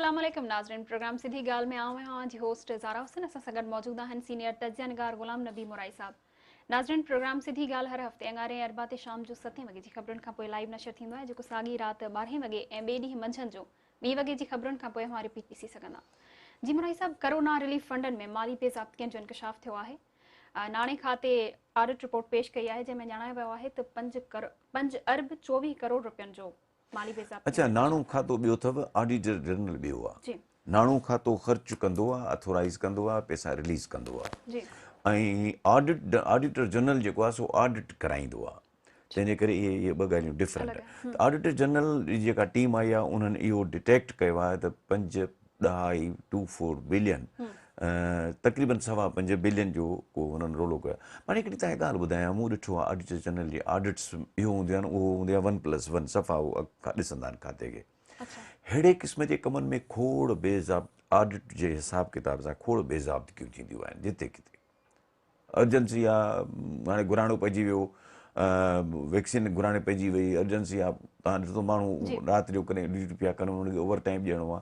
السلام عليڪم ناظرين پروگرام سڌي ڳالهه ۾ آئون آهيان اوهان جي هوسٽ زارا حسين اسان سان گڏ موجود آهن سينيئر تجزيه نگار غلام نبي مورائي صاحب ناظرين پروگرام سڌي ڳالهه هر هفتي اڱاري ۽ اربع تي شام جو ستين وڳي جي خبرن کان پوء لائيو نشر ٿيندو آهي جيڪو ساڳي رات ٻارهين وڳي ۽ ٻئي ڏينهن منجهند جو ٻي وڳي جي خبرن کان پوء اوهان رپيٽ ڏسي سگهندا جي مورائي صاحب ڪرونا رليف فنڊن ۾ مالي بي ضابطگين جو انڪشاف ٿيو آهي ناڻي کاتي آڊٽ رپورٽ پيش ڪئي آهي جنهن ۾ ڄاڻايو ويو آهي ته پنج ارب 24 ڪروڙ رپين جو مالي بي ضابطگي. اڇا ناڻو کاتو ٻيو اٿو آڊيٽر جنرل ٻيو آ. ناڻو کاتو خرچ ڪندو آ اٿورائيز ڪندو آ پئسا رليز ڪندو آ ۽ آڊٽ آڊيٽر جنرل جيڪو آ سو آڊٽ ڪرائيندو آ تنهن جي ڪري اهي اهي ٻه ڳالهيون ڊفرنٽ آهن ته آڊيٽر جنرل جي جيڪا ٽيم آئي آهي انهن اهو ڊٽيڪٽ ڪيو آهي ته پنج ڏهائي ٽو فور بلين تقريبن سوا پنج بلين جو ڪو هنن رولو ڪيو آهي. مان هڪڙي توهان کي ڳالهه ٻڌايان مون ڏٺو آهي آڊيٽر جنرل جي آڊٽس اهو هونديون آهن اهو هوندي آهي ون پلس ون صفا اهو اڳ کان ڏسندا آهن کاتي کي ههڙي قسم جي ڪمن ۾ کوڙ بي ضابط آڊٽ جي حساب ڪتاب سان کوڙ بي ضابطگيون ٿينديون آهن جتي ڪٿي ارجنسي آ هاڻي گهرائڻو پئجي ويو ويڪسين گهرائڻي پئجي وئي ارجنسي آ تان ڏسو ماڻهو رات جو ڪڏهن ڊيوٽي پيا ڪن انهن کي اوور ٽائيم ڏيڻو آ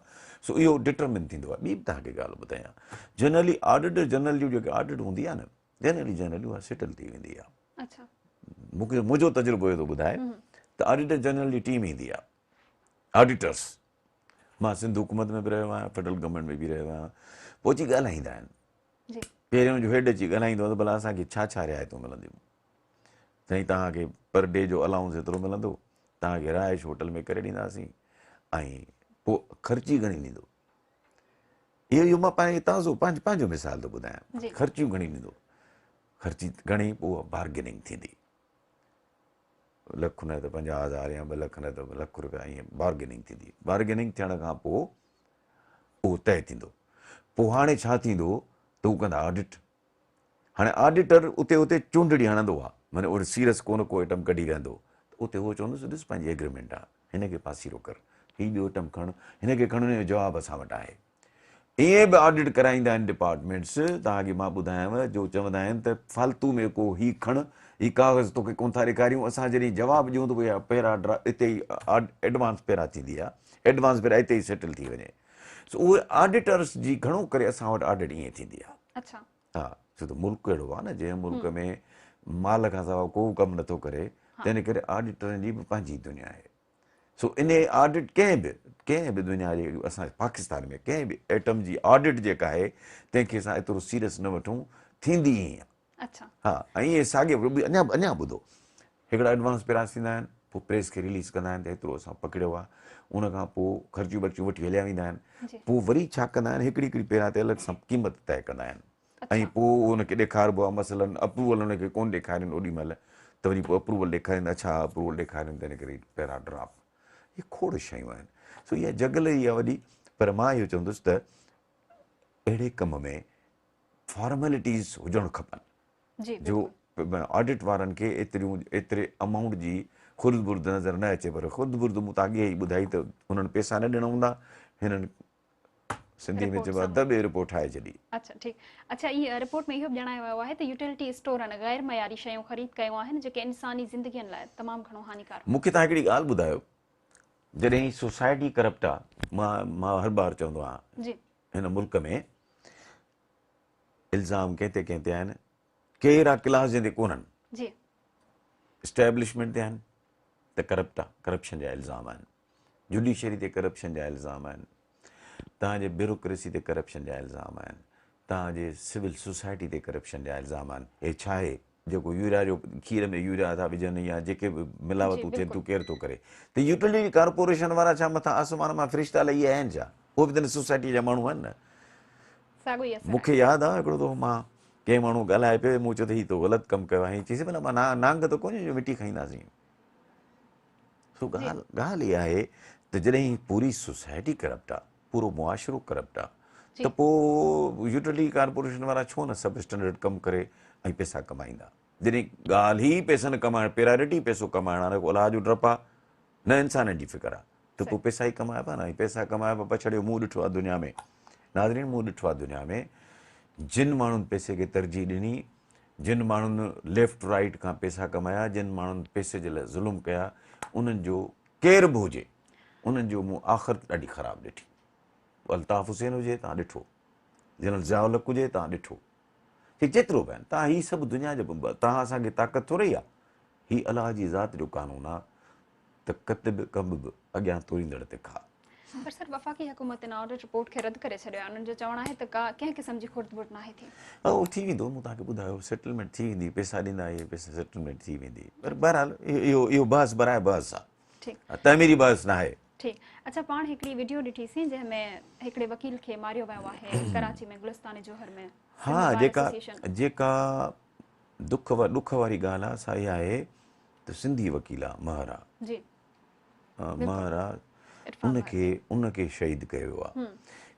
سو اهو ڊٽرمن ٿيندو آ ٻي به توهان کي ڳالهه ٻڌايان جنرلي آڊيٽر جنرل جي جيڪا آڊٽ هوندي آ نه جنرلي جنرلي اها سيٽل ٿي ويندي آ مونکي منهنجو تجربو اهو ٿو ٻڌائي ته آڊيٽر جنرل جي ٽيم ايندي آ آڊيٽرس مان سنڌ حڪومت ۾ به رهيو آهيان فيڊرل گورنمينٽ ۾ به رهيو آهيان پوء اچي ڳالهائيندا آهن پهريون جو هيڊ اچي ڳالهائيندو آهي ته ڀلا اسان کي ڇا ڇا رعايتون ملنديون سائين توهان کي پر ڊي جو الائونس هيترو ملندو توهان کي رهائش هوٽل ۾ ڪري ڏينداسين ۽ پوء خرچي گهڻي ڏيندو اهو اهو مان پنهنجي تازو پنهنجو پنهنجو مثال ٿو ٻڌايان خرچيون گهڻي ڏيندو خرچي گهڻي پوء بارگيننگ ٿيندي لک نه ته 50,000 يا 2 لک نه ته لک روپيا ائين بارگيننگ ٿيندي بارگيننگ ٿيڻ کان پوء اهو طئي ٿيندو. پوء هاڻي ڇا ٿيندو ته هو ڪندا آڊٽ. هاڻي آڊيٽر اتي اتي چونڊڙي هڻندو آ، معني اهڙو سيرس ڪونه ڪو ائٽم ڪڍي ويهندو ته اتي هو چوندس ڏس پنهنجي ايگريمينٽ آ، هن کي پاسيرو ڪر، هي ٻيو ائٽم کڻ، هن کي کڻ ان جو جواب اسان وٽ آهي. ائين به آڊٽ ڪرائيندا آهن ڊپارٽمينٽس، توهان کي مان ٻڌايانو جو چوندا آهن ته فالتو ۾ ڪو هي کڻ، هي ڪاغذ توکي ڪونه ٿا ڏيکاريون، اسان جڏهن جواب ڏيون ته پوء اها پيرا ڊرا اتي ئي ايڊوانس پيرا ٿيندي آ. ايڊوانس پيرا اتي ئي سيٽل ٿي وڃي سو اهي آڊيٽرس جي گهڻو ڪري اسان وٽ آڊٽ ائين ٿيندي آهي. اڇا. ها ڇو ته ملڪ اهڙو آهي نه جنهن ملڪ ۾ مال کان سواء ڪو ڪم نٿو ڪري تنهن ڪري آڊيٽرن جي به پنهنجي دنيا آهي سو انهي آڊٽ ڪنهن به ڪنهن به دنيا جي اسان پاڪستان ۾ ڪنهن به ايٽم جي آڊٽ جيڪا آهي تنهن کي اسان ايترو سيريس نه وٺون ٿيندي ائين آهي. اڇا. ها ۽ ائين ساڳي اڃا اڃا ٻڌو هڪڙا ايڊوانس پيراس ٿيندا آهن پوء پريس کي رليز ڪندا آهن ته هيترو اسان پڪڙيو آهي ان کان پوء خرچيون برچيون وٺي هليا ويندا آهن پوء وري ڇا ڪندا آهن هڪڙي هڪڙي پيرا تي الڳ سان قيمت طئي ڪندا آهن ۽ پوء ان کي ڏيکاربو آهي مثلا اپروول ان کي ڪون ڏيکارين اوڏي مهل ته وري پوء اپروول ڏيکارين اڇا اپروول ڏيکارين تنهن ڪري پيرا ڊراپ هي کوڙ شيون آهن سو اها جڳل ئي آهي وڏي پر مان اهو چوندس ته اهڙي ڪم ۾ فارملٽيز هجڻ کپن جو آڊٽ وارن کي ايتريون ايتري امائونٽ جي خرد برد نظر نه اچي پر خرد برد مون ته اڳي ئي ٻڌائي ته انهن پيسا نه ڏيڻا هوندا هنن سنڌي ۾ چئبو آهي دٻي رپورٽ ٺاهي ڇڏي. اڇا ٺيڪ اڇا هي رپورٽ ۾ اهو به ڄاڻايو ويو آهي ته يوٽيلٽي اسٽورن غير معياري شيون خريد ڪيون آهن جيڪي انساني زندگين لاء تمام گهڻو هاڃيڪار مون کي توهان هڪڙي ڳالهه ٻڌايو جڏهن هي سوسائٽي ڪرپٽ آ مان مان هر بار چوندو آهيان جي هن ملڪ ۾ الزام ڪنهن تي ڪنهن تي آهن ڪير آ ڪلاس جنهن تي ڪونهن جي اسٽيبلشمينٽ تي آهن ته ڪرپٽ آ ڪرپشن جا الزام آهن جوڊيشري تي ڪرپشن جا الزام آهن توهان جي بيوروڪريسي تي ڪرپشن جا الزام آهن توهان جي سول سوسائٽي تي ڪرپشن جا الزام آهن هي ڇا آهي جيڪو يوريا جو کير ۾ يوريا ٿا وجهن يا جيڪي به ملاوتون ٿين ٿيون ڪير ٿو ڪري ته يوٽيلٽي ڪارپوريشن وارا ڇا مٿان آسمان مان فرشتا لهي آيا آهن ڇا اهي به ته سوسائٽي جا ماڻهو آهن نه مون کي ياد آ هڪڙو دفعو مان ڪنهن ماڻهو ڳالهائي پيو مون چيو ته هي تو غلط ڪم ڪيو آهي چيس ڀلا مان نانگ ته ڪونهي جو مٽي کائينداسين سو ڳالهه ڳالهه اها آهي ته جڏهن پوري سوسائٽي ڪرپٽ آ پورو معاشرو ڪرپٽ آ ته پوء يوٽيلٽي ڪارپوريشن وارا ڇو نه سب اسٽينڊرڊ ڪم ڪري ۽ پئسا ڪمائيندا جڏهن ڳالهه ئي پئسن ڪمائڻ پرائرٽي پئسو ڪمائڻ آ نه ڪو الله جو ڊپ آ نه انسانن جي فڪر آ ته پوء پئسا ئي ڪمائبا نه ۽ پئسا ڪمائبا پڇڙيو مون ڏٺو آ دنيا ۾ ناظرين مون ڏٺو آ دنيا ۾ جن ماڻهن پئسي کي ترجيح ڏني جن ماڻهن ليفٽ رائيٽ کان پئسا ڪمايا جن ماڻهن پئسي جي لاء ظلم ڪيا انهن جو ڪير به هجي انهن جو مون آخرت ڏاڍي خراب ڏٺي. الطاف حسين هجي توهان ڏٺو، جنرل ضياء الحق هجي توهان ڏٺو، هي جيترو به آهن توهان هي سڀ دنيا جا توهان اسان کي طاقت ٿورئي آ، هي الله جي ذات جو قانون آ ته ڪت به ڪنب به اڳيان توريندڙ تي کاء. پر سر وفاقي حڪومت ان آڊٽ رپورٽ کي رد ڪري ڇڏيو آهي انهن جو چوڻ آهي ته ڪا ڪنهن قسم جي خرد برد ناهي ٿي. اهو ٿي ويندو مون توهان کي ٻڌايو سيٽلمينٽ ٿي ويندي پئسا ڏيندا اهي پئسا سيٽلمينٽ ٿي ويندي پر بهرحال اهو اهو بحث براء بحث آ ٺيڪ تعميري بحث ناهي. ٺيڪ اڇا پاڻ هڪڙي وڊيو ڏٺي سين جنهن ۾ هڪڙي وڪيل کي ماريو ويو آهي ڪراچي ۾ گلستان جوهر ۾ ها جيڪا جيڪا دک و ڏک واري ڳالهه آ سا اها آهي ته سنڌي وڪيل آ مهر آ جي مهر آ ان کي ان کي شهيد ڪيو ويو آ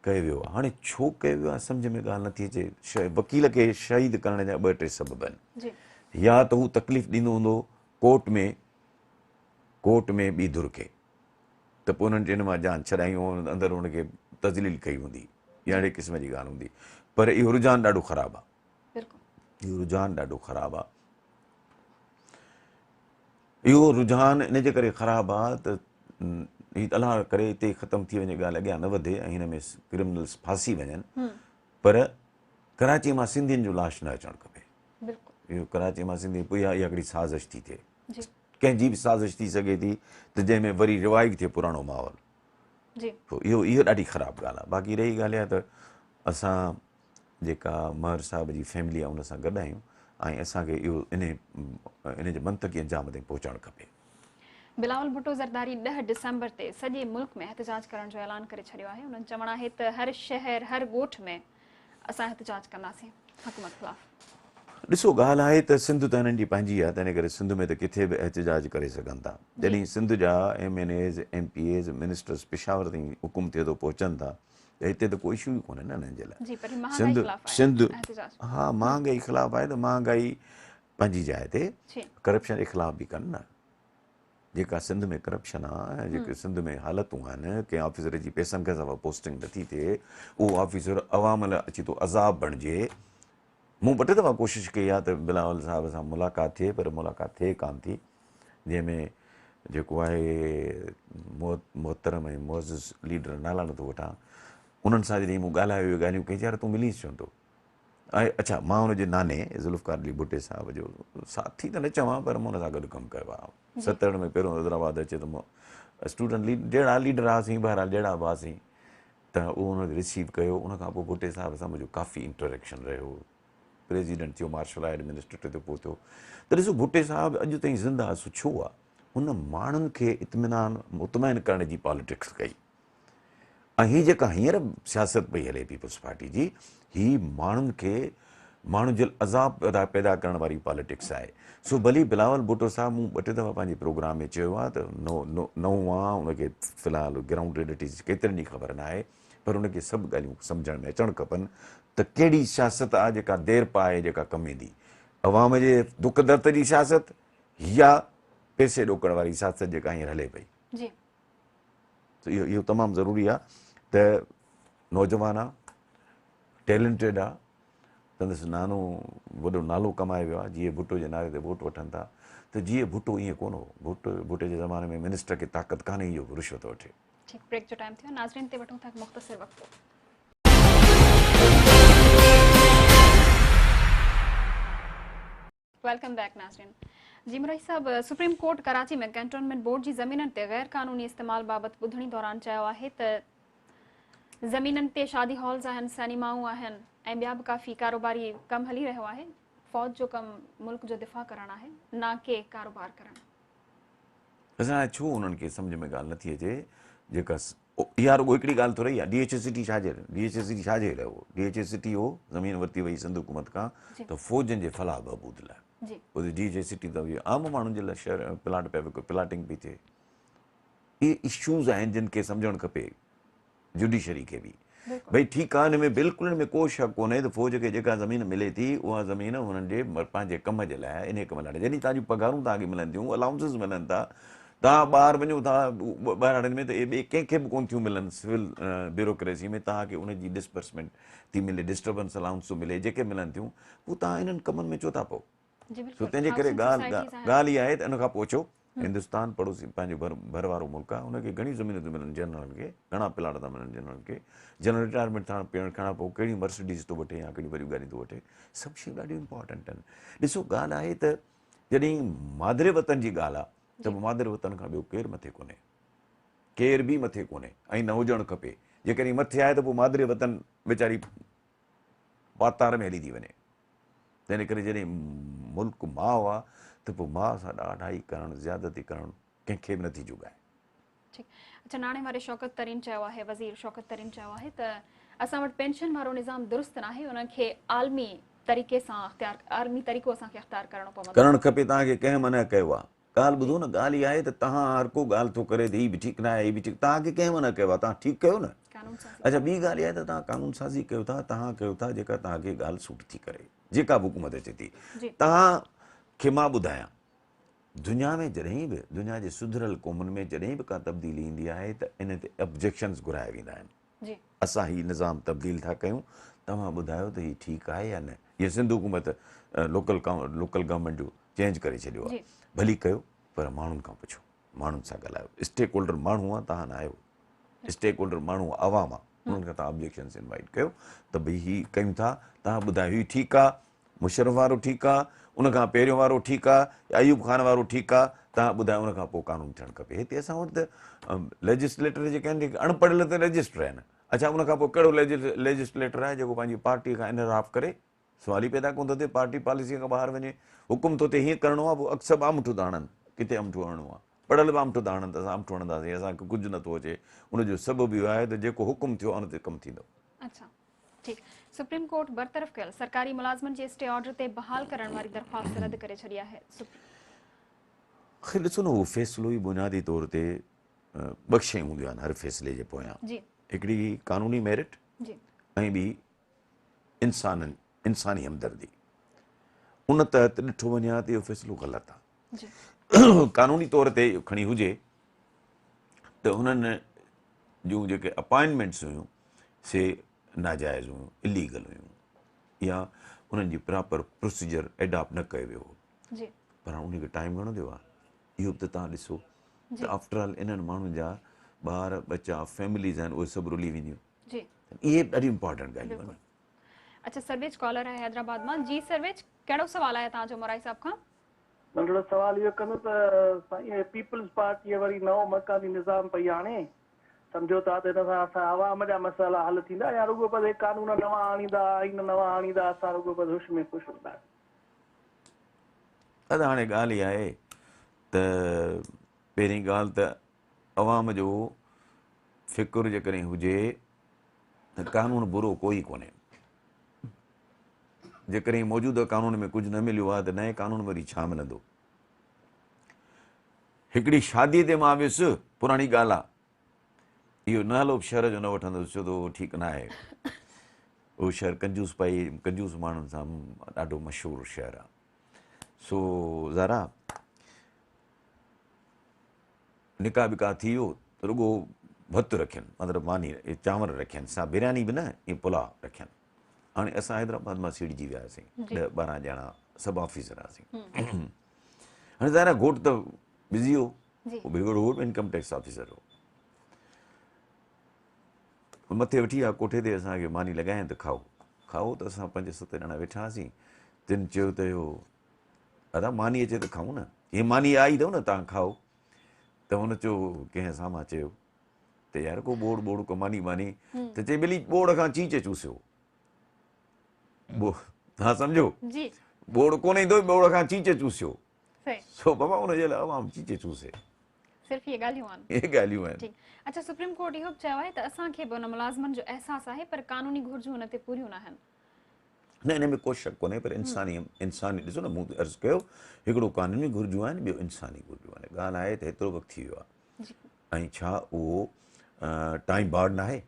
ڪيو ويو آ هاڻي ڇو ڪيو ويو آ سمجهه ۾ ڳالهه نٿي اچي وڪيل کي شهيد ڪرڻ جا ٻه ٽي سبب آهن يا ته هو تڪليف ڏيندو هوندو ڪورٽ ۾ ڪورٽ ۾ ٻي ڌر کي ته پوء انهن ان مان جان ڇڏائي اندر ان کي تذليل ڪئي هوندي يا اهڙي قسم جي ڳالهه هوندي پر اهو رجحان ڏاڍو خراب آ اهو رجحان ڏاڍو خراب آ. اهو رجحان ان جي ڪري خراب آ ته هي الله ڪري اتي ئي ختم ٿي وڃي ڳالهه اڳيان نه وڌي ۽ هن ۾ ڪرمنلز ڦاسي وڃن پر ڪراچي مان سنڌين جو لاش نه اچڻ کپي. اهو ڪراچي مان سنڌي پوء اها هڪڙي سازش ٿي ٿئي. ڪنهن جي به سازش ٿي سگهي ٿي ته جنهن ۾ وري ريوائيو ٿئي پراڻو ماحول. اهو اهو ڏاڍي خراب ڳالهه آ. باقي رهي ڳالهه اها ته اسان جيڪا مهر صاحب جي فيملي آهي ان سان گڏ آهيون ۽ اسان کي اهو انهي انهي جي منطقي انجام تائين پهچڻ کپي. بلاول ڀٽو زرداري ڏهه ڊسمبر تي سڄي ملڪ ۾ احتجاج ڪرڻ جو اعلان ڪري ڇڏيو آهي، انهن چوڻ آهي ته هر شهر هر ڳوٺ ۾ اسان احتجاج ڪنداسين حڪومت خلاف. ڏسو ڳالهه آهي ته سنڌ ته هنن جي پنهنجي آهي تنهن ڪري سنڌ ۾ ته ڪٿي به احتجاج ڪري سگهن ٿا جڏهن سنڌ جا M N As M P As ministers Peshawar تائين حڪم ٿئي ٿو پهچن ٿا ته هتي ته ڪو اشو ئي ڪونهي نه انهن جي لاء. جي پر هي مهانگائي خلاف آهي سنڌ ها مهانگائي خلاف آهي ته مهانگائي پنهنجي جاء تي ڪرپشن جي خلاف به ڪن نه جيڪا سنڌ ۾ ڪرپشن آ ۽ جيڪي سنڌ ۾ حالتون آهن ڪنهن آفيسر جي پئسن کان سواء پوسٽنگ نٿي ٿئي اهو آفيسر عوام لاء اچي ٿو عذاب بڻجي مون ٻه ٽي دفعا ڪوشش ڪئي آهي ته بلاول صاحب سان ملاقات ٿئي پر ملاقات ٿئي ڪانه ٿي جنهن ۾ جيڪو آهي محترم ۽ معزز ليڊر نالا نٿو وٺان انهن سان جڏهن مون ڳالهايو اهي ڳالهيون ڪئي يار تون مليس ڇو نٿو ۽ اڇا مان ان جي ناني ذوالفقار علي ڀٽي صاحب جو ساٿي ته نه چوان پر مون ان سان گڏ ڪم ڪيو آهي ستهٺ ۾ پهريون حيدرآباد اچي ته مون اسٽوڊنٽ ليڊ جهڙا ليڊر هئاسين بهرحال جهڙا به هئاسين ته اهو ان کي رسيو ڪيو ان کان پوء ڀٽي صاحب سان منهنجو ڪافي انٽريڪشن رهيو پريزيڊنٽ ٿيو مارشل لا ايڊمنسٽريٽر ٿيو پوء ٿيو ته ڏسو ڀٽي صاحب اڄ تائين زنده آهي سو ڇو آهي هن ماڻهن کي اطمينان مطمئن ڪرڻ جي پاليٽڪس ڪئي ۽ هي جيڪا هينئر سياست پئي هلي پيپلز پارٽي جي هي ماڻهن کي ماڻهن جي عذاب پيدا پيدا ڪرڻ واري پاليٽڪس آهي سو ڀلي بلاول ڀٽو صاحب مون ٻه ٽي دفعا پنهنجي پروگرام ۾ چيو آهي ته نئون آهي ان کي في الحال گرائونڊ ريئلٽي جي ڪيترن جي خبر نه آهي پر ان کي سڀ ڳالهيون سمجهڻ ۾ اچڻ کپن ته ڪهڙي سياست آهي جيڪا دير پا آهي جيڪا ڪم ايندي عوام جي دک درد جي سياست يا پئسي ڏوڪڙ واري سياست جيڪا هينئر هلي پئي. جي. ته اهو اهو تمام ضروري آهي ته نوجوان آهي ٽيلنٽيڊ آ سندس نانو وڏو نالو ڪمائي ويو آ جيئي ڀٽو جي نعري تي ووٽ وٺن ٿا ته جيئي ڀٽو ائين ڪونه هو ڀٽو ڀٽي جي زماني ۾ منسٽر کي طاقت ڪانه هئي جو رشوت وٺي. ٺيڪ بريڪ جو ٽائيم ٿيو ناظرين تي وٺون ٿا هڪ مختصر وقفو. Welcome back ناظرين جي مرائي صاحب supreme court Karachi ۾ cantonment board جي زمينن تي غير قانوني استعمال بابت ٻڌڻي دوران چيو آهي ته زمينن تي شادي هالز آهن سئنيمائون آهن ۽ ٻيا به ڪافي ڪاروباري ڪم هلي رهيو آهي فوج جو ڪم ملڪ جو دفاع ڪرڻ آهي نه ڪي ڪاروبار ڪرڻ. اسان ڇو انهن کي سمجهه ۾ ڳالهه نٿي اچي جيڪا اها رڳو هڪڙي ڳالهه ٿورئي آهي ڊي ايڇ اي سٽي ڇا جي ڊي ايڇ اي سٽي ڇا جي لاء هو ڊي ايڇ اي سٽي هو زمين ورتي وئي سنڌ حڪومت کان ته فوجن جي فلاح بهبود لاء پوء ڊي ايڇ اي سٽي ته عام ماڻهن جي لاء شهر پلاٽ پيا پلاٽنگ پئي ٿئي اهي اشوز آهن جن کي سمجهڻ کپي جوڊيشري کي به ڀئي ٺيڪ آهي ان ۾ بلڪل ان ۾ ڪو شڪ ڪونهي ته فوج کي جيڪا زمين ملي ٿي اها زمين انهن جي پنهنجي ڪم جي لاء انهي ڪم لاء جڏهن توهان جون پگهارون توهان کي ملن ٿيون الائونسز ملن ٿا توهان ٻاهر وڃو ٿا ٻهراڙين ۾ ته اهي ٻئي ڪنهن کي به ڪونه ٿيون ملن سول بيوروڪريسي ۾ توهان کي ان جي ڊسبرسمينٽ ٿي ملي ڊسٽربنس الائونس ٿو ملي جيڪي ملن ٿيون پوء توهان انهن ڪمن ۾ ڇو ٿا پئو سو تنهن جي ڪري ڳالهه ڳالهه اها آهي ته ان کان پوء اچو هندستان پڙوسي پنهنجو ڀر ڀر وارو ملڪ آهي، ان کي گهڻيون زمينون ٿيون ملن جنرلن کي، گهڻا پلاٽ ٿا ملن جنرلن کي. جنرل رٽائرمينٽ ٿيڻ پيڻ کان پوء ڪهڙيون مرسڊيز ٿو وٺي يا ڪهڙيون وڏيون گاڏيون ٿو وٺي، سڀ شيون ڏاڍيون امپارٽنٽ آهن. ڏسو ڳالهه آهي ته جڏهن مادر وطن جي ڳالهه آهي ته پوء مادر وطن کان ٻيو ڪير مٿي ڪونهي، ڪير به مٿي ڪونهي ۽ نه هجڻ کپي. جيڪڏهن مٿي آهي ته پوء مادر وطن ويچاري پاتار ۾ هلي ٿي وڃي. تنهن ڪري جڏهن ملڪ ماء آ ته پوء ماء سان ڏاڍائي ڪرڻ، زيادتي ڪرڻ ڪنهن کي به نٿي جوڳائي. ٺيڪ اڇا ناڻي واري شوڪت ترين چيو آهي وزير شوڪت ترين چيو آهي ته اسان وٽ پينشن وارو نظام درست ناهي ان کي عالمي طريقي سان اختيار عالمي طريقو اسان کي اختيار ڪرڻو پوندو. ڪرڻ کپي توهان کي ڪنهن منع ڪيو آ؟ ڳالهه ٻڌو نه ڳالهه اها آهي ته توهان هر ڪو ڳالهه ٿو ڪري ته هي به ٺيڪ ناهي هي به ٺيڪ توهان کي ڪنهن منع ڪيو آ توهان ٺيڪ ڪيو نه اڇا ٻي ڳالهه اها آهي ته توهان قانون سازي ڪيو ٿا توهان ڪيو ٿا جيڪا توهان کي ڳالهه سوٽ ٿي ڪري جيڪا به حڪومت اچي ٿي توهان کي مان ٻڌايان دنيا ۾ جڏهن به دنيا جي سڌريل قومن ۾ جڏهن به ڪا تبديلي ايندي آهي ته ان تي آبجيڪشنز گهرايا ويندا آهن اسان هي نظام تبديل ٿا ڪيون توهان ٻڌايو ته هي ٺيڪ آهي يا نه جيئن سنڌ حڪومت لوڪل لوڪل گورنمينٽ جو چينج ڪري ڇڏيو آهي ڀلي ڪيو پر ماڻهن کان پڇو ماڻهن سان ڳالهايو اسٽيڪ هولڊر ماڻهو آهي توهان نه آهيو اسٽيڪ هولڊر ماڻهو عوام آهي انهن کان توهان آبجيڪشنس انوائٽ ڪيو ته ڀئي هي ڪيون ٿا توهان ٻڌايو هي ٺيڪ آهي مشرف وارو ٺيڪ آ، ان کان پهريون وارو ٺيڪ آ يا ايوب خان وارو ٺيڪ آ، توهان ٻڌايو ان کان پوء قانون ٿيڻ کپي. هتي اسان وٽ ته ليجسليٽر جيڪي آهن جيڪي اڻ پڙهيل ته ليجسٽر آهن. اڇا ان کان پوء ڪهڙو ليجسليٽر آهي جيڪو پنهنجي پارٽي کان انحراف ڪري؟ سوال ئي پيدا ڪونه ٿو ٿئي، پارٽي پاليسي کان ٻاهر وڃي حڪم ٿو ٿئي هيئن ڪرڻو آ پوء سڀ آمٺو ٿا هڻن، ڪٿي آمٺو هڻڻو آ؟ پڙهيل به آمٺو ٿا هڻن ته اسان آمٺو هڻنداسين اسان کي ڪجهه نٿو اچي. ان جو سبب اهو آهي ته جيڪو حڪم ٿيو آ ان تي ڪم ٿيندو. اڇا. ٺيڪ سپريم ڪورٽ برطرف ڪيل سرڪاري ملازمن جي اسٽي آرڊر تي بحال ڪرڻ واري درخواست رد ڪري ڇڏي آهي. آخر ڏسو نه اهو فيصلو ئي بنيادي طور تي ٻه شيون هونديون آهن هر فيصلي جي پويان هڪڙي قانوني ميرٽ ۽ ٻي انسانن انساني همدردي ان تحت ڏٺو وڃي ها ته اهو فيصلو غلط آهي قانوني طور تي کڻي هجي ته انهن جون جيڪي اپائنٽمينٽس هيون سي ناجائز هيون، اليگل هيون يا انهن جي پراپر پروسيجر ايڊاپٽ نه ڪيو ويو هو. پر هاڻ انهي کي ٽائيم گهڻو ٿيو آهي اهو به ته توهان ڏسو ته آفٽر آل انهن ماڻهن جا ٻار ٻچا فيمليز آهن اهي سڀ رلي وينديون. اهي به ڏاڍيون امپارٽنٽ ڳالهيون آهن. اڇا سرويچ ڪالر آهي حيدرآباد مان. جي سرويچ ڪهڙو سوال آهي توهان جو مورائي صاحب کان؟ ننڍڙو سوال اهو ڪندو ته سائين اهي پيپلز پارٽيء وري نئون مڪاني نظام پئي آڻي سمجهو ٿا ته ان سان اسان عوام جا مسئلا حل ٿيندا يا رڳو بس هي قانون نوان آڻيندا آئين نوان آڻيندا اسان رڳو بس هوش ۾ خوش هونداسين. ادا هاڻي ڳالهه اها آهي ته پهرين ڳالهه ته عوام جو فڪر جيڪڏهن هجي ته قانون برو ڪوئي ڪونهي جيڪڏهن موجوده قانون ۾ ڪجهه نه مليو آهي ته نئين قانون ۾ وري ڇا ملندو. هڪڙي شاديء تي مان ويس، پراڻي ڳالهه آ. اهو نالو به شهر جو نه وٺندس ڇو ته اهو ٺيڪ نه آهي. اهو شهر ڪنجوس پائي ڪنجوس ماڻهن سان ڏاڍو مشهور شهر آ. سو زارا نڪاح بڪاح ٿي ويو ته رڳو ڀت رکين مطلب ماني چانور رکين سا برياني به نه ائين پلاء رکين. هاڻي اسان حيدرآباد مان سيڙجي وياسين ڏهه ٻارهن ڄڻا سڀ آفيسر هئاسين. هاڻي ظاهر آهي گهوٽ ته بزي هو هو به هڪڙو انڪم ٽيڪس آفيسر هو مٿي وٺي آ ڪوٺي تي اسان کي ماني لڳايائين ته کائو کائو ته اسان پنج ست ڄڻا ويٺا هئاسين تن چيو ته اهو ادا ماني اچي ته کائون نه هي ماني آئي اٿو نه تان کائو ته هن چيو ڪنهن سان مان چيو ته يار ڪو ٻوڙ ٻوڙ ڪو ماني ماني ته چئي ٻلي ٻوڙ کان چيچ چوسيو تهان سمجهو جي ٻوڙ ڪونه ايندو ٻوڙ کان چيچ چوسيو سو بابا ان جي لاء عوام چيچ چوسي صرف اهي ڳالهيون آهن اهي ڳالهيون آهن ٺيڪ اڇا سپريم ڪورٽ اهو به چيو آهي ته اسان کي به ان ملازمن جو احساس آهي پر قانوني گهرجون ان تي پوريون ناهن نه ان ۾ ڪو شڪ ڪونهي پر انساني انساني ڏسو نه مون عرض ڪيو هڪڙو قانوني گهرجون آهن ٻيو انساني گهرجون آهن ڳالهه آهي ته هيترو وقت ٿي ويو آهي ۽ ڇا اهو ٽائيم بارڊ ناهي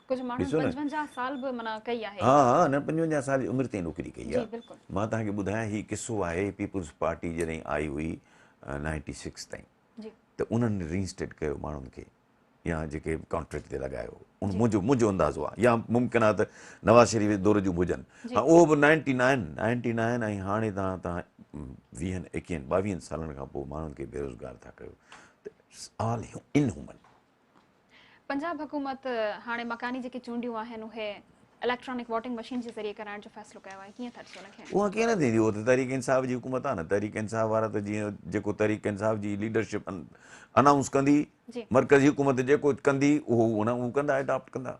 ڪجهه ماڻهن 55 سال به معنيٰ ڪئي آهي. ها ها نه 55 سال جي عمر تائين نوڪري ڪئي آهي. مان توهان کي ٻڌايان هي قصو آهي پيپلز پارٽي جڏهن آئي هئي 96 تائين ته انهن رينسٽيٽ ڪيو ماڻهن کي يا جيڪي ڪانٽريڪٽ تي لڳايو ان منهنجو منهنجو اندازو آهي يا ممڪن آهي ته نواز شريف جي دور جون به هجن ها اهو به 99 99 ۽ هاڻي توهان توهان ويهن ايڪيهن ٻاويهن سالن کان پوء ماڻهن کي بيروزگار ٿا ڪيو ته it's all in human. Punjab حڪومت هاڻي مڪاني جيڪي چونڊيون آهن اهي اليڪٽرانڪ ووٽنگ مشين جي ذريعي ڪرائڻ جو فيصلو ڪيو آهي ڪيئن ٿا ڏسو ان کي؟ اها ڪيئن نه ٿيندي اهو ته تحريڪ انصاف جي حڪومت آهي نه تحريڪ انصاف وارا ته جيئن جيڪو تحريڪ انصاف جي ليڊرشپ انائونس ڪندي مرڪزي حڪومت جيڪو ڪندي اهو اهو ڪندا اڊاپٽ ڪندا.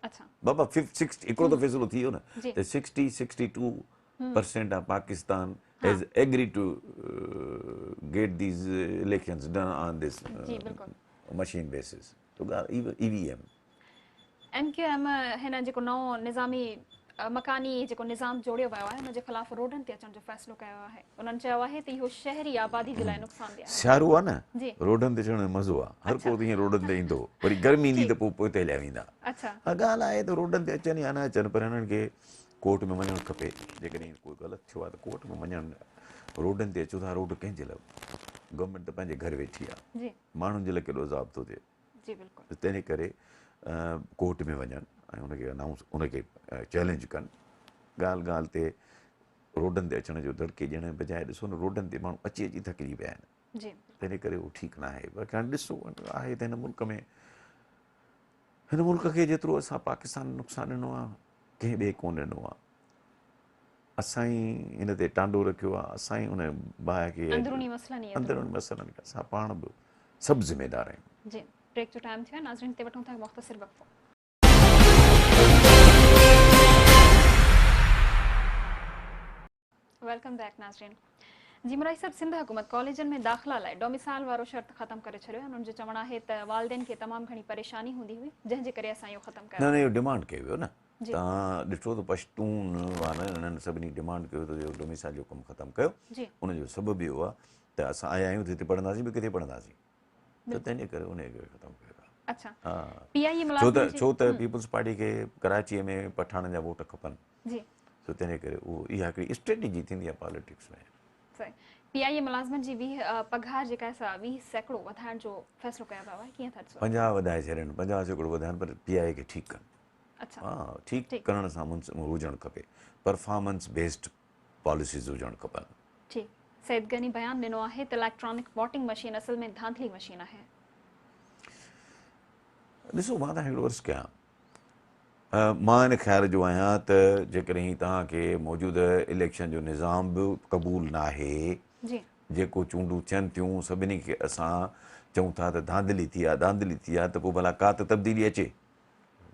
اڇا بابا 60 هڪڙو ته فيصلو ٿي ويو نه ته 60 62% of Pakistan has agree to get these elections done on this machine basis تو ڳالهه E V M. M Q M هن جيڪو نئون نظامي مڪاني جيڪو نظام جوڙيو ويو آهي ان جي خلاف روڊن تي اچڻ جو فيصلو ڪيو آهي انهن چيو آهي ته اهو شهري آبادي جي لاء نقصان ده آهي. سيارو آ نه روڊن تي چڙهڻ ۾ مزو آ هر ڪو ته ائين روڊن تي ايندو وري گرمي ايندي ته پوء پوئتي هليا ويندا. اها ڳالهه آهي ته روڊن تي اچن يا نه اچن پر هنن کي ڪورٽ ۾ وڃڻ کپي جيڪڏهن ڪو غلط ٿيو آهي ته ڪورٽ ۾ وڃڻ روڊن تي اچو ٿا روڊ ڪنهن جي لاء گورنمينٽ ته پنهنجي گهر ويٺي آ ماڻهن جي لاء ڪيڏو عذاب ٿو ٿئي. جي بلڪل. تنهن ڪري ڪورٽ ۾ وڃن ۽ ان کي انائونس ان کي چئلينج ڪن ڳالهه ڳالهه تي روڊن تي اچڻ جو دڙڪي ڏيڻ جي بجاء ڏسو نه روڊن تي ماڻهو اچي اچي ٿڪجي پيا آهن تنهن ڪري اهو ٺيڪ نه آهي باقي هاڻي ڏسو آهي ته هن ملڪ ۾ هن ملڪ کي جيترو اسان پاڪستان نقصان ڏنو آهي ڪنهن ٻئي ڪونه ڏنو آهي اسان ئي هن تي ٽانڊو رکيو آهي اسان ئي ان باهه کي اندروني مسئلن ئي اندروني مسئلن کي اسان پاڻ به سڀ ذميدار آهيون. جي بريڪ جو ٽائيم ٿيو آهي ناظرين هتي وٺون ٿا هڪ مختصر وقفو. Welcome back ناظرين جي مرائي صاحب سنڌ حڪومت ڪاليجن ۾ داخلا لاء ڊوميسائل وارو شرط ختم ڪري ڇڏيو آهي انهن جو چوڻ آهي ته والدين کي تمام گهڻي پريشاني هوندي هئي جنهن جي ڪري اسان اهو ختم ڪيو نه نه اهو ڊمانڊ ڪيو ويو نه توهان ڏٺو ته پشتون وارن انهن سڀني ڊمانڊ ڪيو ته اهو ڊوميسائل جو ڪم ختم ڪيو ان جو سبب اهو آهي ته اسان آيا آهيون ته هتي پڙهنداسين به ڪٿي پڙهنداسين ته تنهن جي ڪري ان کي ختم ڪيو ويو اڇا پي آء اي ملازمن جي ڇو ته پيپلز پارٽي کي ڪراچي ۾ پٺاڻن جا ووٽ کپن جي سو تنهن جي ڪري اهو اها هڪڙي اسٽريٽجي ٿيندي آهي پاليٽڪس ۾. صحيح پي آء اي ملازمن جي 20 پگهار جيڪا آهي سا 20% وڌائڻ جو فيصلو ڪيو ويو آهي ڪيئن ٿا ڏسو؟ 50 وڌائي ڇڏين 50% وڌائن پر پي آء اي کي ٺيڪ ڪن. اڇا ها ٺيڪ ڪرڻ سان هجڻ کپي پرفارمنس بيسڊ پاليسيز هجڻ کپن. ٺيڪ سيد غني بيان ڏنو آهي ته اليڪٽرانڪ ووٽنگ مشين اصل ۾ ڌانڌلي مشين آهي. ڏسو مان توهان کي هڪڙو عرض ڪيان مان ان خيال جو آهيان ته جيڪڏهن توهان کي موجوده اليڪشن جو نظام به قبول ناهي جيڪو چونڊون ٿين ٿيون سڀني کي اسان چئون ٿا ته ڌانڌلي ٿي آ ڌانڌلي ٿي آ ته پوء ڀلا ڪا ته تبديلي اچي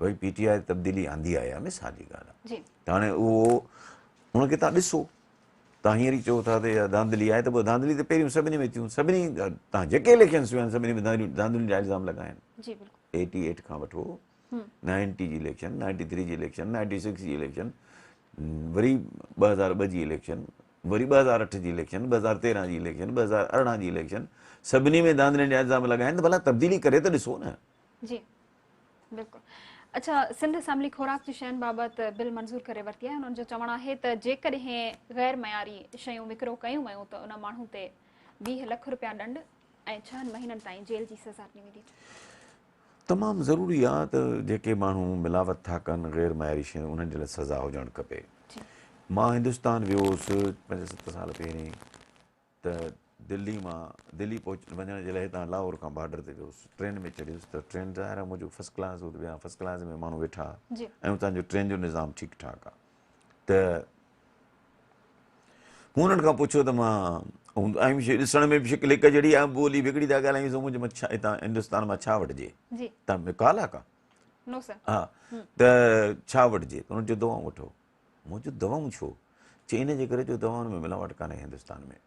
ڀئي پي ٽي آء تبديلي آندي آهي يا مثال جي ڳالهه آهي ته هاڻي اهو ان کي توهان ڏسو توهان هينئر ئي چئو ٿا ته اها ڌانڌلي آهي ته پوء ڌانڌلي ته پهريون سڀني ۾ ٿيون سڀني توهان جيڪي اليڪشنس ٿيون آهن سڀني ۾ ڌانڌلين جا الزام لڳا آهن ايٽي ايٽ کان وٺو نائنٽي جي اليڪشن، نائنٽي ٿري جي اليڪشن، نائنٽي سڪس جي اليڪشن، وري 2002 جي اليڪشن، وري 2008 جي اليڪشن، 2013 جي اليڪشن، 2018 جي اليڪشن، سڀني ۾ ڌانڌلين جا الزام لڳايا آهن ته ڀلا تبديلي ڪري ته ڏسو نه. جي بلڪل اڇا سنڌ اسيمبلي خوراڪ جي شين بابت بل منظور ڪري ورتي آهي انهن جو چوڻ آهي ته جيڪڏهن غير معياري شيون وڪرو ڪيون ويون ته ان ماڻهو تي 20 لک رپيا ڏنڊ ۽ ڇهن مهينن تائين جيل جي سزا ڏني ويندي. تمام ضروري آ ته جيڪي ماڻهو ملاوت ٿا ڪن غير معياري شيون انهن جي لاء سزا هجڻ کپي. مان هندستان ويو هوس پنج ست سال پهرين ته دلي مان دلي پهچ وڃڻ جي لاء هتان لاهور کان بارڊر تي ويو هوس ٽرين ۾ چڙهيس ته ٽرين ظاهر آ منهنجو فرسٽ ڪلاس هو ته ٻيا فرسٽ ڪلاس ۾ ماڻهو ويٺا ۽ اتان جو ٽرين جو نظام ٺيڪ ٺاڪ آ ته مون انهن کان پڇيو ته مان آهيون شي ڏسڻ ۾ به شڪل هڪ جهڙي آهي ٻولي به هڪڙي ٿا ڳالهايون سو منهنجي ڇا هتان هندستان مان ڇا وٺجي جي تان ۾ ڪال آ ڪا نو سر ها ته ڇا وٺجي ته انهن چيو دوائون وٺو مون چيو دوائون ڇو چي ان جي ڪري جو دوائن ۾ ملاوٽ ڪانهي هندستان ۾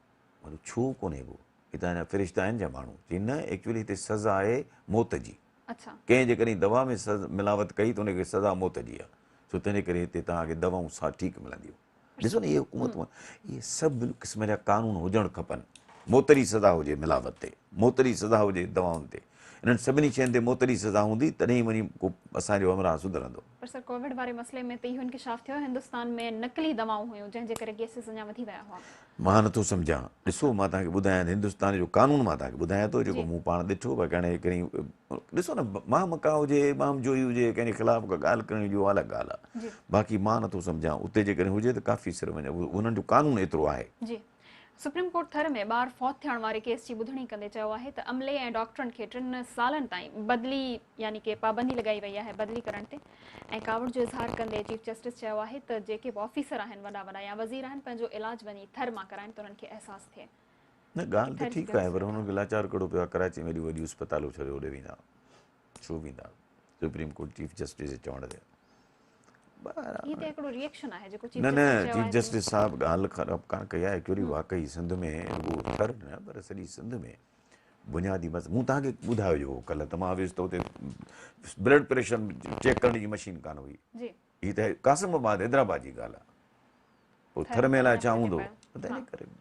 مون چيو ڇو ڪونهي پوء هتان جا فرشتا آهن ڇا ماڻهو چي نه ايڪچولي هتي سزا آهي موت جي اڇا ڪنهن جيڪڏهن دوا ۾ ملاوت ڪئي ته ان کي سزا موت جي آهي سو تنهن ڪري هتي توهان کي دوائون سا ٺيڪ ملنديون ڏسو نه اهي حڪومتون اهي سڀ قسم جا قانون هجڻ کپن موت جي سزا هجي ملاوت تي موت جي سزا هجي دوائن تي انهن سڀني شين تي موت جي سزا هوندي تڏهن ئي وڃي ڪو اسان جو همراهه سڌرندو. پر سر ڪووڊ واري مسئلي ۾ ته اهو انڪشاف ٿيو هندستان ۾ نقلي دوائون هيون جنهن جي ڪري ڪيسز اڃا وڌي ويا هئا. مان نٿو سمجهان ڏسو مان توهان کي ٻڌايان ته هندستان جو قانون مان توهان کي ٻڌايان ٿو جيڪو مون پاڻ ڏٺو باقي هاڻي هڪڙي ڏسو نه مام مڪا هجي مام جوئي هجي ڪنهن جي خلاف ڪا ڳالهه ڪرڻي هجي اها الڳ ڳالهه آهي باقي مان نٿو سمجهان اتي جيڪڏهن هجي ته ڪافي سر وڃي انهن جو قانون ايترو آهي. جي سپريم ڪورٽ ٿر ۾ ٻار فوت ٿيڻ واري ڪيس جي ٻڌڻي ڪندي چيو آهي ته عملي ۽ ڊاڪٽرن کي ٽن سالن تائين بدلي يعني ڪي پابندي لڳائي وئي آهي بدلي ڪرڻ تي ۽ ڪاوڙ جو اظهار ڪندي چيف جسٽس چيو آهي ته جيڪي به آفيسر آهن وڏا وڏا يا وزير آهن پنهنجو علاج وڃي ٿر مان ڪرائن ته انهن کي احساس ٿئي. نه ڳالهه ته ٺيڪ آهي پر هنن کي لاچار ڪهڙو پيو آهي ڪراچي ۾ ايڏيون وڏيون اسپتالون ڇڏي هوڏي ويندا ڇو ويندا سپريم ڪورٽ چيف جسٽس جي چوڻ تي هي ته هڪڙو ريئڪشن آهي جيڪو چيف نه نه چيف جسٽس صاحب ڳالهه خراب ڪانه ڪئي آهي ايڪچوئلي واقعي سنڌ ۾ رڳو ٿر نه پر سڄي سنڌ ۾ بنيادي مس مون توهان کي ٻڌايو جو ڪلهه ته مان ويس ته اتي بلڊ پريشر چيڪ ڪرڻ جي مشين ڪانه هئي جي هي ته قاسم آباد حيدرآباد جي ڳالهه آهي پوء ٿر ۾ الائي ڇا هوندو تنهن ڪري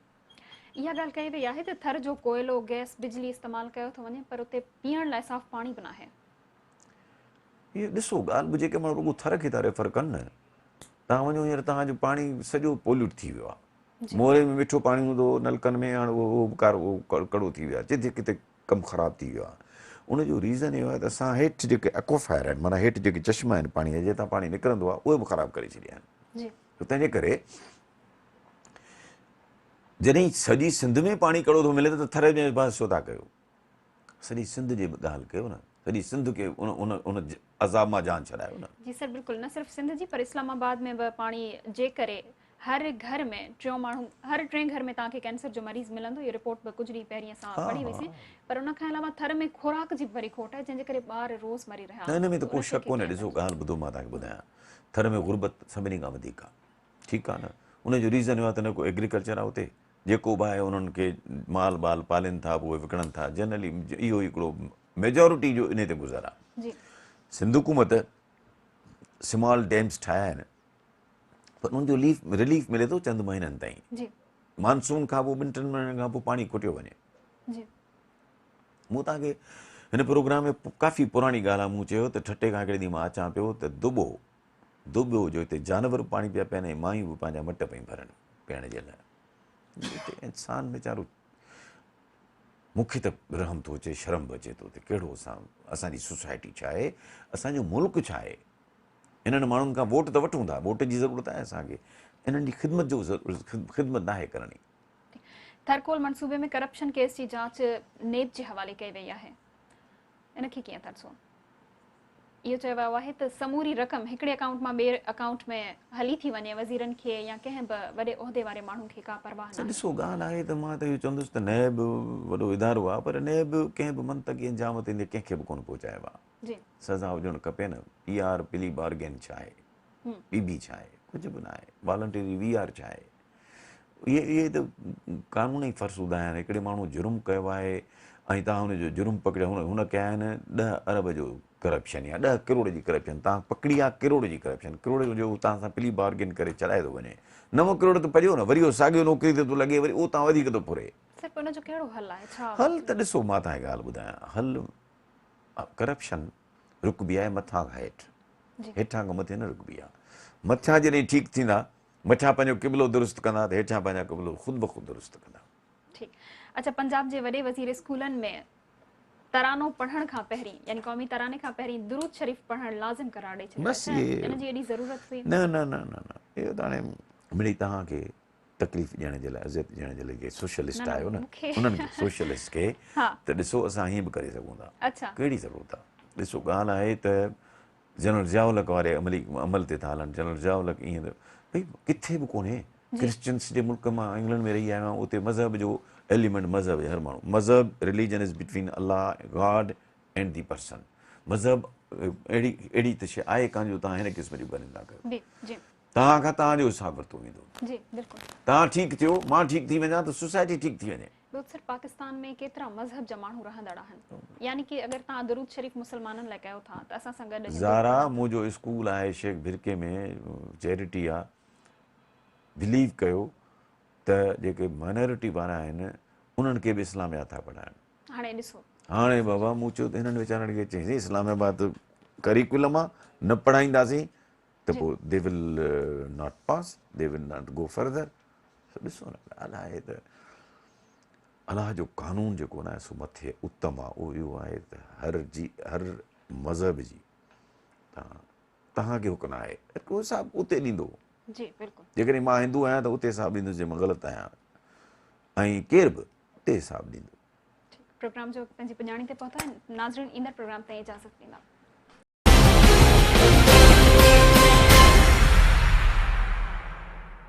اها ڳالهه ڪئي وئي آهي ته ٿر جو ڪوئلو گئس بجلي استعمال ڪيو ٿو وڃي پر اتي پيئڻ لاء صاف پاڻي به ناهي. اهي ڏسو ڳالهه به جيڪي ماڻهو رڳو ٿر کي ٿا ريفر ڪن نه توهان وڃو هينئر توهان جو پاڻي سڄو پوليوٽ ٿي ويو آهي موري ۾ مٺو پاڻي هوندو هو نلڪن ۾ هاڻ اهو به ڪارو ڪڙو ٿي ويو آهي جتي ڪٿي ڪم خراب ٿي ويو آهي ان جو ريزن اهو آهي ته اسان هيٺ جيڪي اڪوفائر آهن معنيٰ هيٺ جيڪي چشما آهن پاڻي جا جتان پاڻي نڪرندو آهي اهي به خراب ڪري ڇڏيا آهن تنهن جي ڪري جڏهن سڄي سنڌ ۾ پاڻي ڪڙو ٿو ملي ته ٿر ۾ بحث ڇو ٿا ڪيو سڄي سنڌ جي به ڳالهه ڪيو نه سڄي سنڌ کي ان ان ان عذاب مان جان ڇڏايو نه. جي سر بلڪل نه صرف سنڌ جي پر اسلام آباد ۾ به پاڻي جي ڪري هر گهر ۾ ٽيون ماڻهو هر ٽئين گهر ۾ توهان کي ڪينسر جو مريض ملندو اهو رپورٽ به ڪجهه ڏينهن پهرين اسان پڙهي هئي سين پر ان کان علاوه ٿر ۾ خوراڪ جي به وري کوٽ آهي جنهن جي ڪري ٻار روز مري رهيا نه ان ۾ ته ڪو شڪ ڪونهي ڏسو ڳالهه ٻڌو مان توهان کي ٻڌايان ٿر ۾ غربت سڀني کان وڌيڪ آهي ٺيڪ آهي نه ان جو ريزن اهو آهي ته نه ڪو ايگريڪلچر آهي اتي جيڪو به آهي انهن کي مال ٻال پالين ٿا پوء وڪڻن ٿا جنرلي اهو ئي هڪڙو ميجارٽي جو انهي تي گذر آهي. سنڌ حڪومت سمال ڊيمز ٺاهيا آهن پر انهن جو ليف رليف ملي ٿو چند مهينن تائين مانسون کان پوء ٻن ٽن مهينن کان پوء پاڻي کٽيو وڃي. مون توهان کي هن پروگرام ۾ ڪافي پراڻي ڳالهه آهي مون چيو ته ٺٽي کان هڪڙي ڏينهن مان اچان پيو ته دٻو دٻو جو هتي جانور به پاڻي پيا پيئن ۽ مايون به پنهنجا مٽ پيون ڀرن پيئڻ جي لاء. هتي انسان ويچارو مون کي ته رحم ٿو اچي شرم به اچي ٿو ته ڪهڙو اسان اسان جي سوسائٽي ڇا آهي اسان جو ملڪ ڇا آهي انهن ماڻهن کان ووٽ ته وٺون ٿا ووٽ جي ضرورت آهي اسان کي انهن جي خدمت جو خدمت ناهي ڪرڻي. ٿرڪول منصوبي ۾ ڪرپشن ڪيس جي جاچ نيب جي حوالي ڪئي وئي آهي ان کي ڪيئن ٿا ڏسو؟ اهو چيو ويو آهي ته سموري رقم هڪڙي اڪائونٽ مان ٻئي اڪائونٽ ۾ هلي ٿي وڃي، وزيرن کي يا ڪنهن به وڏي عهدي واري ماڻهو کي ڪا پرواهه ناهي. ڏسو ڳالهه آهي ته مان ته اهو چوندس ته نيب وڏو ادارو آهي پر نيب ڪنهن به منطقي انجام تي ڪنهن کي به ڪونه پهچايو آهي. سزا هجڻ کپي نه. پي آر پلي بارگين ڇا آهي؟ پي بي ڇا آهي؟ ڪجهه به ناهي. والنٽري وي آر ڇا آهي؟ اهي اهي ته قانون ئي فرسودا آهن. هڪڙي ماڻهو جرم ڪيو آهي ۽ توهان هن جو جرم پڪڙيو هن هن ڪيا آهن ڏهه ارب جو ڪرپشن يا ڏهه ڪروڙ جي ڪرپشن توهان پڪڙي آهي ڪروڙ جي ڪرپشن ڪروڙ جو توهان سان پلي بارگين ڪري ڇڏائي ٿو وڃي 9 ڪروڙ ته پڄيو نه وري اهو ساڳيو نوڪري تي ٿو لڳي وري اهو توهان وڌيڪ ٿو ڦري. سر پوء ان جو ڪهڙو حل آهي ڇا حل ته ڏسو مان توهان کي ڳالهه ٻڌايان حل ڪرپشن رڪبي آهي مٿان کان هيٺ هيٺان کان مٿي نه رڪبي آهي مٿيان جڏهن ٺيڪ ٿيندا مٿيان پنهنجو قبلو درست ڪندا ته هيٺيان پنهنجا قبلو خود بخود درست ڪندا. ٺيڪ اڇا پنجاب جي وڏي وزير اسڪولن ۾ ترانو پڙهڻ کان پهرين يعني قومي تراني کان پهرين درود شريف پڙهڻ لازم قرار ڏئي ڇڏيو بس اڇا ان جي ايڏي ضرورت هئي؟ نه نه نه نه نه اهو ته هاڻي مڙئي توهان کي تڪليف ڏيڻ جي لاء اذيت ڏيڻ جي لاء جيڪي سوشلسٽ آهيو نه انهن کي سوشلسٽ کي ته ڏسو اسان ائين به ڪري سگهون ٿا ڪهڙي ضرورت آهي ڏسو ڳالهه آهي ته جنرل ضياء الحق واري عملي عمل تي ٿا هلن جنرل ضياء الحق ائين ته ڀئي ڪٿي به ڪونهي ڪرسچنس جي ملڪ مان انگلنڊ ۾ رهي آيو آهيان اتي مذهب جو ايليمينٽ مذهب هر ماڻهو مذهب religion is between Allah God and the person مذهب اهڙي اهڙي ته شيء آهي ڪانه جو توهان هن قسم جون ڳالهيون ٿا ڪيو توهان کان توهان جو حساب ورتو ويندو توهان ٺيڪ ٿيو مان ٺيڪ ٿي وڃان ته سوسائٽي ٺيڪ ٿي وڃي. ٻيو سر پاڪستان ۾ ڪيترا مذهب جا ماڻهو رهندڙ آهن يعني ڪي اگر توهان درود شريف مسلمانن لاء ڪيو ٿا ته اسان سان گڏ هندو زارا منهنجو اسڪول آهي شيخ ڀرڪي ۾ چيرٽي آ بليو ڪيو ته جيڪي مائنارٽي وارا آهن انهن کي به اسلاميات ٿا پڙهائن. هاڻي ڏسو. هاڻي بابا مون چيو ته هنن ويچارن کي چيائين اسلام آباد ڪريڪولم آ نه پڙهائينداسين ته پوء they will not pass they will not go further سو ڏسو نه ڳالهه آهي ته الله جو قانون جيڪو نه سو مٿي اتم آهي اهو اهو آهي ته هر جي هر مذهب جي تان تهان کي حڪم آهي هڪ حساب اتي ڏيندو جي بلڪل جيڪڏهن مان هندو آهيان ته اتي حساب ڏيندس جي مان غلط آهيان ۽ ڪير به اتي حساب ڏيندو. پروگرام جو پنهنجي پڄاڻي تي پهتا آهن ناظرين ايندڙ پروگرام تائين اجازت ڏيندا.